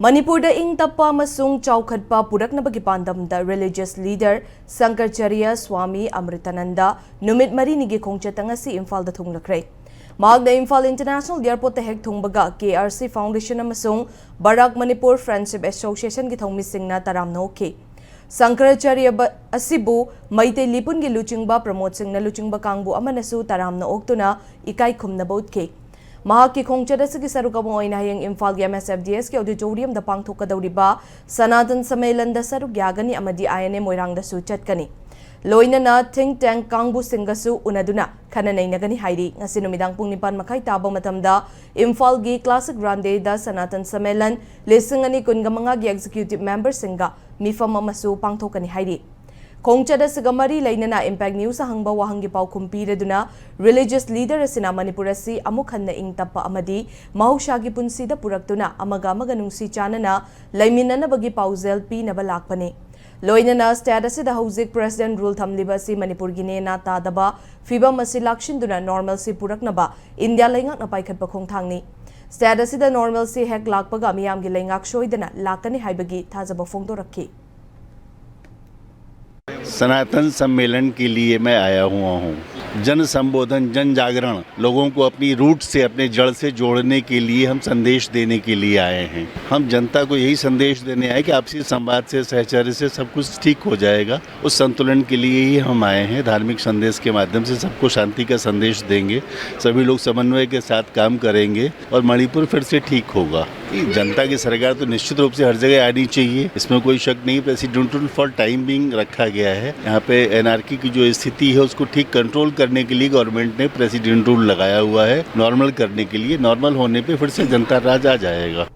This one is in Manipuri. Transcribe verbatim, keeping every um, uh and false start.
ꯃꯅꯤꯄꯨꯔꯗ ꯏꯪ ꯇꯞꯄ ꯑꯃꯁꯨꯡ ꯆꯥꯎꯈꯠꯄ ꯄꯨꯔꯛꯅꯕꯒꯤ ꯄꯥꯟꯗꯝꯗ religious leader ꯁꯪꯀꯔꯆꯥꯔꯌ ꯁ꯭ꯋꯥꯃꯤ ꯑꯃ꯭ꯔꯤꯇꯥꯅꯟꯗ ꯅꯨꯃꯤꯠ ꯃꯔꯤꯅꯤꯒꯤ ꯈꯣꯡꯆꯠꯇ ꯉꯁꯤ ꯏꯝꯐꯥꯜꯗ ꯊꯨꯡꯂꯈ꯭ꯔꯦ꯫ ꯃꯍꯥꯛꯅ ꯏꯝꯐꯥꯜ International Airportꯇ ꯍꯦꯛ ꯊꯨꯡꯕꯒ K R C Foundation ꯑꯃꯁꯨꯡ ꯕꯔꯥꯛ ꯃꯅꯤꯄꯨꯔ Friendship Associationꯒꯤ ꯊꯧꯃꯤꯁꯤꯡꯅ ꯇꯔꯥꯝꯅ ꯑꯣꯛꯈꯤ꯫ ꯁꯪꯀꯔꯆꯥꯔꯌ ꯕ-, ꯑꯁꯤꯕꯨ ꯃꯩꯇꯩ ꯂꯤꯄꯨꯟꯒꯤ ꯂꯨꯆꯤꯡꯕ ꯄ꯭ꯔꯃꯣꯗ ꯁꯤꯡꯅ ꯂꯨꯆꯤꯡꯕ ꯀꯥꯡꯕꯨ ꯑꯃꯅꯁꯨ ꯇꯔꯥꯝꯅ ꯑꯣꯛꯇꯨꯅ ꯏꯀꯥꯏ ꯈꯨꯝꯅꯕ ꯎꯠꯈꯤ꯫ ꯃꯍꯥꯛꯀꯤ ꯈꯣꯡꯆꯠ ꯑꯁꯤꯒꯤ ꯁꯔꯨꯛ ꯑꯃ ꯑꯣꯏꯅ ꯍꯌꯦꯡ ꯏꯝꯐꯥꯜꯒꯤ M S F D Sꯀꯤ auditoriumꯗ ꯄꯥꯡꯊꯣꯛꯀꯗꯧꯔꯤꯕ ꯁꯅꯥꯇꯟ ꯁꯝꯃꯦꯂꯟꯗ ꯁꯔꯨꯛ ꯌꯥꯒꯅꯤ ꯑꯃꯗꯤ I N A ꯃꯣꯏꯔꯥꯡꯗꯁꯨ ꯆꯠꯀꯅꯤ꯫ ꯂꯣꯏꯅꯅ think tank ꯀꯥꯡꯕꯨꯁꯤꯡꯒꯁꯨ ꯎꯅꯗꯨꯅ ꯈꯟꯅ ꯅꯩꯅꯒꯅꯤ ꯍꯥꯏꯔꯤ꯫ ꯉꯁꯤ ꯅꯨꯃꯤꯗꯥꯡ ꯄꯨꯡ ꯅꯤꯄꯥꯟ ꯃꯈꯥꯏ ꯇꯥꯕ ꯃꯇꯝꯗ ꯏꯝꯐꯥꯜꯒꯤ Classic Grandꯗ ꯁꯅꯥꯇꯟ ꯁꯝꯃꯦꯂꯟ ꯂꯤꯁꯤꯡ ꯑꯅꯤ ꯀꯨꯟꯒ ꯃꯉꯥꯒꯤ executive memberꯁꯤꯡꯒ ꯃꯤꯐꯝ ꯑꯃꯁꯨ ꯄꯥꯡꯊꯣꯛꯀꯅꯤ ꯍꯥꯏꯔꯤ꯫ ꯈꯣꯡꯆꯠ ꯑꯁꯤꯒ ꯃꯔꯤ ꯂꯩꯅꯅ Impact News ꯍꯪꯕ ꯋꯥꯍꯪꯒꯤ ꯄꯥꯎꯈꯨꯝ ꯄꯤꯔꯗꯨꯅ religious leader ꯑꯁꯤꯅ ꯃꯅꯤꯄꯨꯔ ꯑꯁꯤ ꯑꯃꯨꯛ ꯍꯟꯅ ꯏꯪ ꯇꯞꯄ ꯑꯃꯗꯤ ꯃꯍꯧꯁꯥꯒꯤ ꯄꯨꯟꯁꯤꯗ ꯄꯨꯔꯛꯇꯨꯅ ꯑꯃꯒ ꯑꯃꯒ ꯅꯨꯡꯁꯤ ꯆꯥꯟꯅꯅ ꯂꯩꯃꯤꯟꯅꯅꯕꯒꯤ ꯄꯥꯎꯖꯦꯜ ꯄꯤꯅꯕ ꯂꯥꯛꯄꯅꯤ꯫ ꯂꯣꯏꯅꯅ state ꯑꯁꯤꯗ ꯍꯧꯖꯤꯛ President rule ꯊꯝꯂꯤꯕ ꯑꯁꯤ ꯃꯅꯤꯄꯨꯔꯒꯤ ꯅꯦꯅꯥ ꯇꯥꯗꯕ ꯐꯤꯕꯝ ꯑꯁꯤ ꯂꯥꯛꯁꯤꯟꯗꯨꯅ normalcy ꯄꯨꯔꯛꯅꯕ ꯏꯟꯗꯤꯌꯥ ꯂꯩꯉꯥꯛꯅ ꯄꯥꯏꯈꯠꯄ ꯈꯣꯡꯊꯥꯡꯅꯤ꯫ State ꯑꯁꯤꯗ normalcy ꯍꯦꯛ ꯂꯥꯛꯄꯒ ꯃꯤꯌꯥꯝꯒꯤ ꯂꯩꯉꯥꯛ ꯁꯣꯏꯗꯅ ꯂꯥꯛꯀꯅꯤ ꯍꯥꯏꯕꯒꯤ ꯊꯥꯖꯕ ꯐꯣꯡꯗꯣꯔꯛꯈꯤ꯫ सनातन सम्मेलन के लिए मैं आया हुआ हूँ। जन संबोधन, जन जागरण, लोगों को अपनी रूट से, अपने जड़ से जोड़ने के लिए हम संदेश देने के लिए आए हैं। हम जनता को यही संदेश देने आए कि आपसी संवाद से, सहचर्य से सब कुछ ठीक हो जाएगा। उस संतुलन के लिए ही हम आए हैं। धार्मिक संदेश के माध्यम से सबको शांति का संदेश देंगे। सभी लोग समन्वय के साथ काम करेंगे और मणिपुर फिर से ठीक होगा। जनता की सरकार तो निश्चित रूप से हर जगह आनी चाहिए, इसमें कोई शक नहीं। President rule for time being रखा गया है। यहाँ पे एनार्की की जो स्थिति है, उसको ठीक कंट्रोल करने के लिए गवर्नमेंट ने प्रेसिडेंट रूल लगाया हुआ है, नॉर्मल करने के लिए। नॉर्मल होने पे फिर से जनता राज आ जाएगा।